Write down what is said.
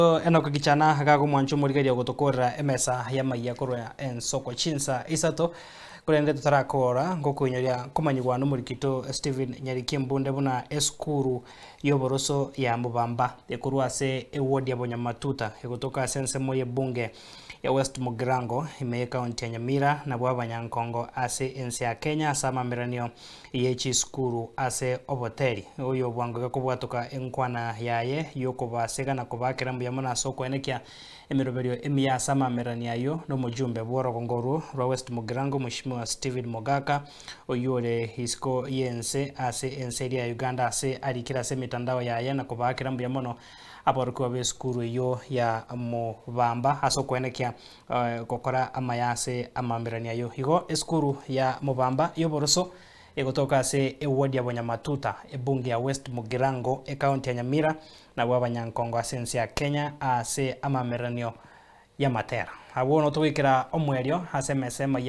Enock Gichana gagomwancha omorigereria ogotokorera emesa y'amaiya korwa ensoko chinsa isato, korende totarakoora ngokoinyoria komanyigwa nomorikito Stephen Nyariki Mbunde buna esukuru y'oboroso ya Mubamba ekorwa ase eward ya Bonyamatuta egotoka ase ensemo y'ebunge ya West Mugirango ime y'ecounty ya Nyamira nabwo abanyankongo ase ense ya Kenya ase amameranio ye chisukuru ase oboteri. Oyo bwango iga kobwatoka enkwana yaye y'okobasega na kobaakera mbuya mono ase okoenekia emeroberio emiya ase amamererania ayio nomojumbe bw'orogongo orwo rwa West Mugirango Mweshimiwa Stephen Mogaka oyio ore isiko y'ense ase ense eria ya Uganda ase arikire ase emetandao yaye na kobaakera mbuya mono aborokigwa b'esukuru eyio ya Mubamba ase okoenekia gokora amaya ase amamererania ayio. Igo esukuru ya Mubamba y'oboroso egotoka ase eward ya Bonyamatuta, ebunge ya West Mugirango, ecounty ya Nyamira, nabwo abanyankongo ase ense ya Kenya ase amamereranio y'amatera. Abwo notogoikera omoerio ase emesa emaiya.